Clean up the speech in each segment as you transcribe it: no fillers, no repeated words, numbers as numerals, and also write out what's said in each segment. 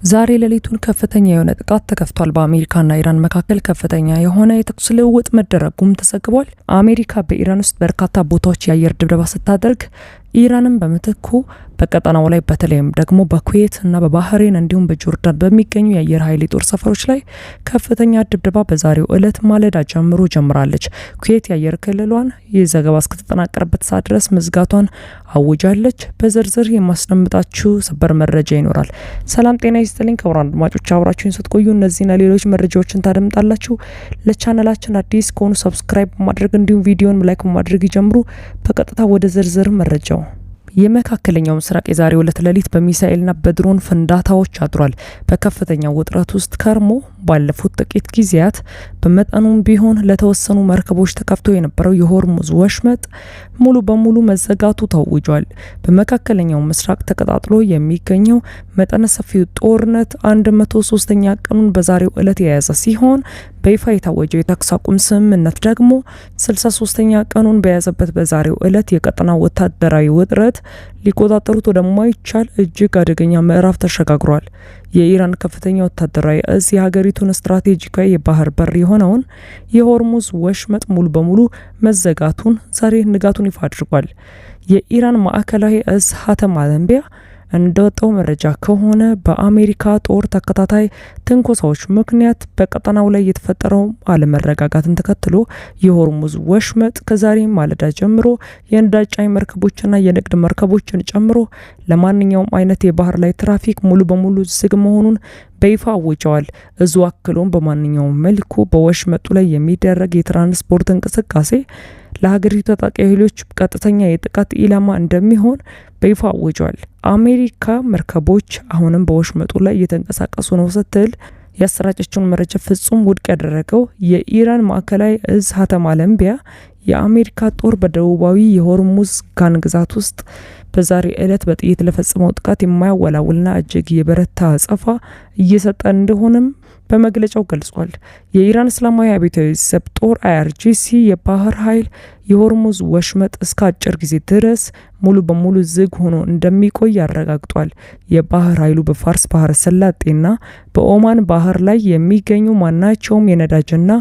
ዛሬ ሌሊቱን ከፍተኛ የሆነ ጥቃት ተከፍቷል። በአሜሪካና ኢራን መካከል ከፍተኛ የሆነ የተኩስ ልውውጥ መደረጉም ተዘግቧል። አሜሪካ በኢራን ውስጥ በርካታ ቦታዎች የአየር ድብደባ ስታደርግ፣ ኢራንም በምትኩ በቀጠናው ላይ በተለይም ደግሞ በኩዌት እና በባህሬን እንዲሁም በጆርዳን በሚገኙ የአየር ኃይል የጦር ሰፈሮች ላይ ከፍተኛ ድብደባ በዛሬው ዕለት ማለዳ ጀምሮ ጀምራለች። ኩዌት የአየር ክልሏን ይህ ዘገባ እስከተጠናቀረበት ሰዓት ድረስ መዝጋቷን አውጃለች። በዝርዝር የማስደምጣችሁ ሰበር መረጃ ይኖራል። ሰላም ጤና ይስጥልኝ ክቡራን አድማጮች፣ አብራችሁን ስትቆዩ እነዚህና ሌሎች መረጃዎችን ታደምጣላችሁ። ለቻናላችን አዲስ ከሆኑ subscribe በማድረግ እንዲሁም ቪዲዮን like በማድረግ ይጀምሩ። በቀጥታ ወደ ዝርዝር መረጃው። የመካከለኛው ምስራቅ የዛሬው ዕለት ሌሊት በሚሳኤልና በድሮን ፍንዳታዎች አድሯል። በከፍተኛ ውጥረት ውስጥ ከርሞ ባለፉት ጥቂት ጊዜያት በመጠኑም ቢሆን ለተወሰኑ መርከቦች ተከፍቶ የነበረው የሆርሙዝ ወሽመጥ ሙሉ በሙሉ መዘጋቱ ታውጇል። በመካከለኛው ምስራቅ ተቀጣጥሎ የሚገኘው መጠነ ሰፊው ጦርነት 103ኛ ቀኑን በዛሬው ዕለት የያዘ ሲሆን፣ በይፋ የታወጀው የተኩስ አቁም ስምምነት ደግሞ 63ኛ ቀኑን በያዘበት በዛሬው ዕለት የቀጠናው ወታደራዊ ውጥረት ሊቆጣጠሩት ወደማይቻል እጅግ አደገኛ ምዕራፍ ተሸጋግሯል። የኢራን ከፍተኛ ወታደራዊ እዝ የሀገሪቱን ስትራቴጂካዊ የባህር በር የሆነውን የሆርሙዝ ወሽመጥ ሙሉ በሙሉ መዘጋቱን ዛሬ ንጋቱን ይፋ አድርጓል። የኢራን ማዕከላዊ እዝ ሀተም አልአንቢያ እንደወጣው መረጃ ከሆነ፣ በአሜሪካ ጦር ተከታታይ ትንኮሳዎች ምክንያት በቀጠናው ላይ የተፈጠረው አለመረጋጋትን ተከትሎ የሆርሙዝ ወሽመጥ ከዛሬ ማለዳ ጀምሮ የነዳጅ ጫኝ መርከቦችና የንግድ መርከቦችን ጨምሮ ለማንኛውም አይነት የባህር ላይ ትራፊክ ሙሉ በሙሉ ዝግ መሆኑን በይፋ አውጀዋል። እዙ አክሎም በማንኛውም መልኩ በወሽመጡ ላይ የሚደረግ የትራንስፖርት እንቅስቃሴ ለሀገሪቱ ታጣቂ ኃይሎች ቀጥተኛ የጥቃት ኢላማ እንደሚሆን በይፋ አውጇል። አሜሪካ መርከቦች አሁንም በወሽመጡ ላይ እየተንቀሳቀሱ ነው ስትል ያሰራጨችውን መረጃ ፍጹም ውድቅ ያደረገው የኢራን ማዕከላዊ እዝ ሀተም አልአንቢያ፣ የአሜሪካ ጦር በደቡባዊ የሆርሙዝ ጋን ግዛት ውስጥ በዛሬ ዕለት በጥይት ለፈጸመው ጥቃት የማያወላውልና እጅግ የበረታ አጸፋ እየሰጠ እንደሆነም በመግለጫው ገልጿል። የኢራን እስላማዊ አብዮታዊ ዘብ ጦር IRGC የባህር ኃይል የሆርሙዝ ወሽመጥ እስከ አጭር ጊዜ ድረስ ሙሉ በሙሉ ዝግ ሆኖ እንደሚቆይ አረጋግጧል። የባህር ኃይሉ በፋርስ ባህረ ሰላጤና በኦማን ባህር ላይ የሚገኙ ማናቸውም የነዳጅና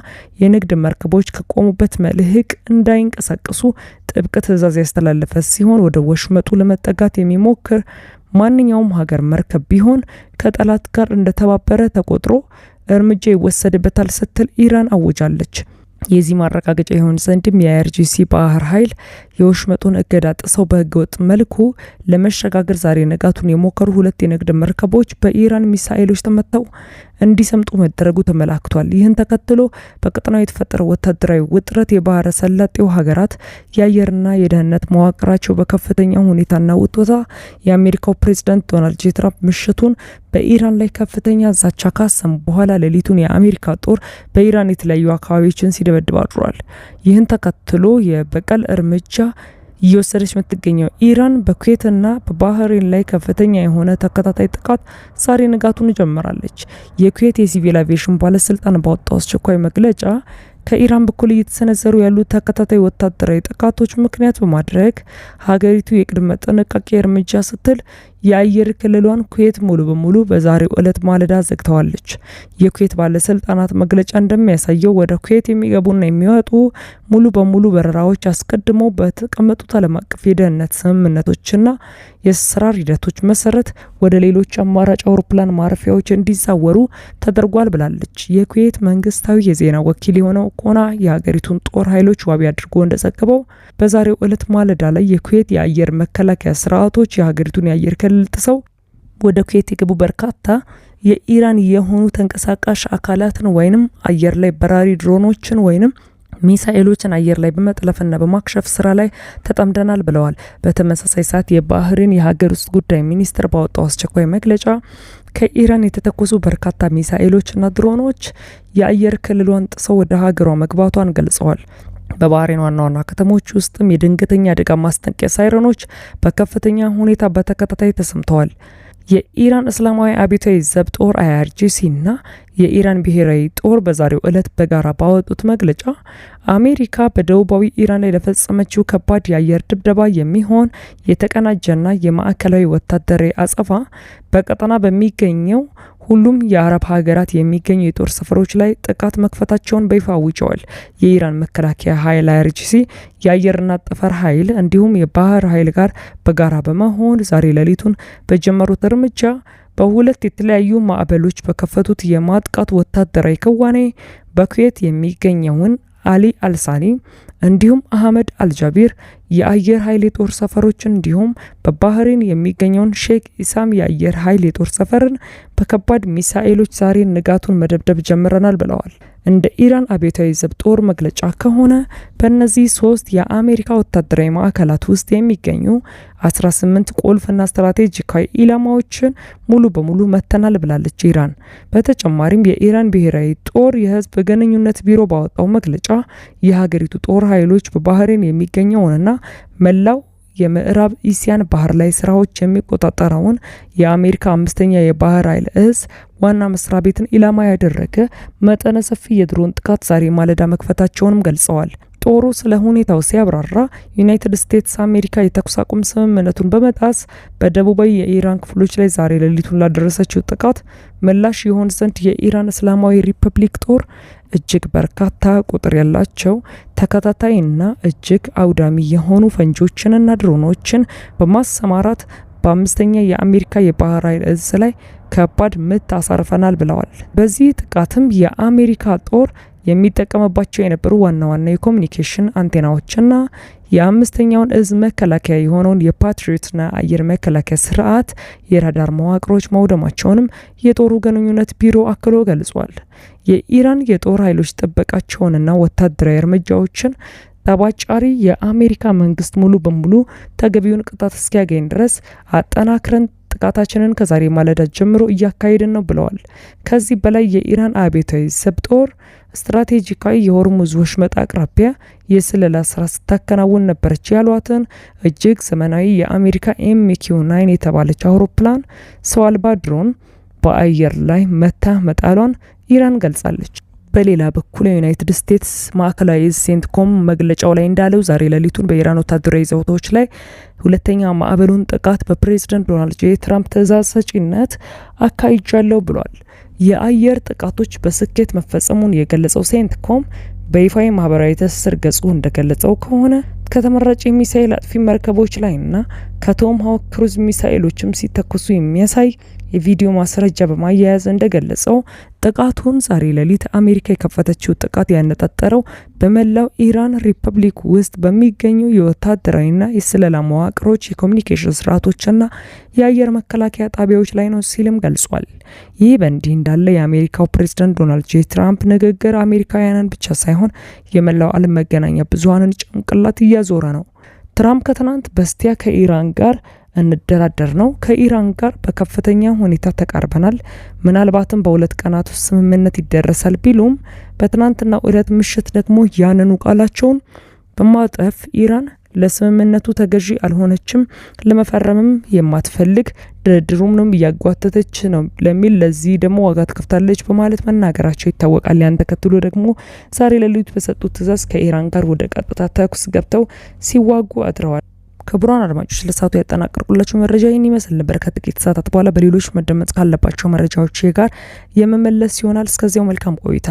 የንግድ መርከቦች ከቆሙበት መልህቅ እንዳይንቀሳቀሱ ጥብቅ ትዕዛዝ ያስተላለፈ ሲሆን፣ ወደ ወሽመጡ ለመጠጋት የሚሞክር ማንኛውም ሀገር መርከብ ቢሆን ከጠላት ጋር እንደተባበረ ተቆጥሮ እርምጃ ይወሰድበታል ስትል ኢራን አውጃለች። የዚህ ማረጋገጫ ይሆን ዘንድም የ IRGC ባህር ኃይል የወሽመጡን እገዳ ጥሰው በህገወጥ መልኩ ለመሸጋገር ዛሬ ንጋቱን የሞከሩ ሁለት የንግድ መርከቦች በኢራን ሚሳኤሎች ተመተው እንዲሰምጡ መደረጉ ተመላክቷል። ይህን ተከትሎ በቀጠናው የተፈጠረው ወታደራዊ ውጥረት የባህረ ሰላጤው ሀገራት የአየርና የደህንነት መዋቅራቸው በከፍተኛ ሁኔታና ውጥታ የአሜሪካው ፕሬዚዳንት ዶናልድ ጄ ትራምፕ ምሽቱን በኢራን ላይ ከፍተኛ ዛቻ ካሰሙ በኋላ ሌሊቱን የአሜሪካ ጦር በኢራን የተለያዩ አካባቢዎችን ሲደበድብ አድሯል። ይህን ተከትሎ የበቀል እርምጃ እየወሰደች የምትገኘው ኢራን በኩዌትና በባህሬን ላይ ከፍተኛ የሆነ ተከታታይ ጥቃት ዛሬ ንጋቱን ጀምራለች። የኩዌት የሲቪል አቪዬሽን ባለስልጣን ባወጣው አስቸኳይ መግለጫ፣ ከኢራን በኩል እየተሰነዘሩ ያሉ ተከታታይ ወታደራዊ ጥቃቶች ምክንያት በማድረግ ሀገሪቱ የቅድመ ጥንቃቄ እርምጃ ስትል የአየር ክልሏን ኩዌት ሙሉ በሙሉ በዛሬው ዕለት ማለዳ ዘግተዋለች። የኩዌት ባለስልጣናት መግለጫ እንደሚያሳየው፣ ወደ ኩዌት የሚገቡና የሚወጡ ሙሉ በሙሉ በረራዎች አስቀድመው በተቀመጡት ዓለም አቀፍ የደህንነት ስምምነቶችና የአሰራር ሂደቶች መሰረት ወደ ሌሎች አማራጭ አውሮፕላን ማረፊያዎች እንዲዛወሩ ተደርጓል ብላለች። የኩዌት መንግስታዊ የዜና ወኪል የሆነው ኮና የሀገሪቱን ጦር ኃይሎች ዋቢ አድርጎ እንደዘገበው፣ በዛሬው ዕለት ማለዳ ላይ የኩዌት የአየር መከላከያ ስርዓቶች የሀገሪቱን የአየር ክልል ጥሰው ወደ ኩዌት የገቡ በርካታ የኢራን የሆኑ ተንቀሳቃሽ አካላትን ወይንም አየር ላይ በራሪ ድሮኖችን ወይንም ሚሳኤሎችን አየር ላይ በመጥለፍና በማክሸፍ ስራ ላይ ተጠምደናል ብለዋል። በተመሳሳይ ሰዓት የባህሬን የሀገር ውስጥ ጉዳይ ሚኒስትር ባወጣው አስቸኳይ መግለጫ፣ ከኢራን የተተኮሱ በርካታ ሚሳኤሎችና ድሮኖች የአየር ክልሏን ጥሰው ወደ ሀገሯ መግባቷን ገልጸዋል። በባህሬን ዋና ዋና ከተሞች ውስጥም የድንገተኛ አደጋ ማስጠንቀቂያ ሳይረኖች በከፍተኛ ሁኔታ በተከታታይ ተሰምተዋል። የኢራን እስላማዊ አብዮታዊ ዘብ ጦር IRGC እና የኢራን ብሔራዊ ጦር በዛሬው ዕለት በጋራ ባወጡት መግለጫ፣ አሜሪካ በደቡባዊ ኢራን ላይ ለፈጸመችው ከባድ የአየር ድብደባ የሚሆን የተቀናጀና የማዕከላዊ ወታደራዊ አጸፋ በቀጠና በሚገኘው ሁሉም የአረብ ሀገራት የሚገኙ የጦር ሰፈሮች ላይ ጥቃት መክፈታቸውን በይፋ አውጀዋል። የኢራን መከላከያ ኃይል IRGC የአየርና ጠፈር ኃይል እንዲሁም የባህር ኃይል ጋር በጋራ በመሆን ዛሬ ሌሊቱን በጀመሩት እርምጃ በሁለት የተለያዩ ማዕበሎች በከፈቱት የማጥቃት ወታደራዊ ክዋኔ በኩዌት የሚገኘውን አሊ አልሳኒ እንዲሁም አህመድ አልጃቢር የአየር ኃይል የጦር ሰፈሮችን እንዲሁም በባህሬን የሚገኘውን ሼክ ኢሳም የአየር ኃይል የጦር ሰፈርን በከባድ ሚሳኤሎች ዛሬ ንጋቱን መደብደብ ጀምረናል ብለዋል። እንደ ኢራን አብዮታዊ ዘብ ጦር መግለጫ ከሆነ በእነዚህ 3 የአሜሪካ ወታደራዊ ማዕከላት ውስጥ የሚገኙ 18 ቁልፍና ስትራቴጂካዊ ኢላማዎችን ሙሉ በሙሉ መተናል ብላለች ኢራን። በተጨማሪም የኢራን ብሔራዊ ጦር የህዝብ ግንኙነት ቢሮ ባወጣው መግለጫ የሀገሪቱ ጦር ኃይሎች በባህሬን የሚገኘውንና መላው የምዕራብ እስያን ባህር ላይ ስራዎች የሚቆጣጠረውን የአሜሪካ 5ኛ የባህር ኃይል እዝ ዋና መስሪያ ቤትን ኢላማ ያደረገ መጠነ ሰፊ የድሮን ጥቃት ዛሬ ማለዳ መክፈታቸውንም ገልጸዋል። ጦሩ ስለ ሁኔታው ሲያብራራ ዩናይትድ ስቴትስ አሜሪካ የተኩስ አቁም ስምምነቱን በመጣስ በደቡባዊ የኢራን ክፍሎች ላይ ዛሬ ሌሊቱን ላደረሰችው ጥቃት ምላሽ ይሆን ዘንድ የኢራን እስላማዊ ሪፐብሊክ ጦር እጅግ በርካታ ቁጥር ያላቸው ተከታታይና እጅግ አውዳሚ የሆኑ ፈንጂዎችንና ድሮኖችን በማሰማራት በ5ኛ የአሜሪካ የባህር ኃይል እዝ ላይ ከባድ ምት አሳርፈናል ብለዋል። በዚህ ጥቃትም የአሜሪካ ጦር የሚጠቀምባቸው የነበሩ ዋና ዋና የኮሚኒኬሽን አንቴናዎችና የ5ኛውን እዝ መከላከያ የሆነውን የፓትሪዮትና አየር መከላከያ ስርዓት የራዳር መዋቅሮች መውደማቸውንም የጦሩ ግንኙነት ቢሮ አክሎ ገልጿል። የኢራን የጦር ኃይሎች ጥበቃቸውንና ወታደራዊ እርምጃዎችን ጠባጫሪ የአሜሪካ መንግስት ሙሉ በሙሉ ተገቢውን ቅጣት እስኪያገኝ ድረስ አጠናክረን ጥቃታችንን ከዛሬ ማለዳ ጀምሮ እያካሄድን ነው ብለዋል። ከዚህ በላይ የኢራን አብዮታዊ ዘብ ጦር ስትራቴጂካዊ የሆርሙዝ ወሽመጥ አቅራቢያ የስለላ ስራ ስታከናውን ነበረች ያሏትን እጅግ ዘመናዊ የአሜሪካ MQ-9 የተባለች አውሮፕላን ሰው አልባ ድሮን በአየር ላይ መታ መጣሏን ኢራን ገልጻለች። በሌላ በኩል የዩናይትድ ስቴትስ ማዕከላዊ ሴንትኮም መግለጫው ላይ እንዳለው ዛሬ ሌሊቱን በኢራን ወታደራዊ ይዞታዎች ላይ ሁለተኛ ማዕበሉን ጥቃት በፕሬዝደንት ዶናልድ ጄ ትራምፕ ትዕዛዝ ሰጪነት አካሂጃለሁ ብሏል። የአየር ጥቃቶች በስኬት መፈጸሙን የገለጸው ሴንትኮም በይፋዊ ማህበራዊ ትስስር ገጹ እንደገለጸው ከሆነ ከተመራጭ የሚሳኤል አጥፊ መርከቦች ላይና ከቶማሃውክ ክሩዝ ሚሳኤሎችም ሲተኮሱ የሚያሳይ የቪዲዮ ማስረጃ በማያያዝ እንደገለጸው ጥቃቱን ዛሬ ሌሊት አሜሪካ የከፈተችው ጥቃት ያነጣጠረው በመላው ኢራን ሪፐብሊክ ውስጥ በሚገኙ የወታደራዊና የስለላ መዋቅሮች፣ የኮሚኒኬሽን ስርዓቶችና የአየር መከላከያ ጣቢያዎች ላይ ነው ሲልም ገልጿል። ይህ በእንዲህ እንዳለ የአሜሪካው ፕሬዝዳንት ዶናልድ ጄ ትራምፕ ንግግር አሜሪካውያንን ብቻ ሳይሆን የመላው ዓለም መገናኛ ብዙሃንን ጭንቅላት እያዞረ ነው። ትራምፕ ከትናንት በስቲያ ከኢራን ጋር እንደራደር ነው፣ ከኢራን ጋር በከፍተኛ ሁኔታ ተቃርበናል፣ ምናልባትም በ2 ቀናት ውስጥ ስምምነት ይደረሳል ቢሉም በትናንትናው ዕለት ምሽት ደግሞ ያንኑ ቃላቸውን በማጠፍ ኢራን ለስምምነቱ ተገዢ አልሆነችም፣ ለመፈረምም የማትፈልግ ድርድሩንም እያጓተተች ነው ለሚል ለዚህ ደግሞ ዋጋ ትከፍታለች በማለት መናገራቸው ይታወቃል። ያን ተከትሎ ደግሞ ዛሬ ሌሊት በሰጡት ትዕዛዝ ከኢራን ጋር ወደ ቀጥታ ተኩስ ገብተው ሲዋጉ አድረዋል። ክቡራን አድማጮች ለሰዓቱ ያጠናቀርኩላችሁ መረጃ ይህን ይመስል ነበር። ከጥቂት ሰዓታት በኋላ በሌሎች መደመጥ ካለባቸው መረጃዎች ጋር የመመለስ ይሆናል። እስከዚያው መልካም ቆይታ።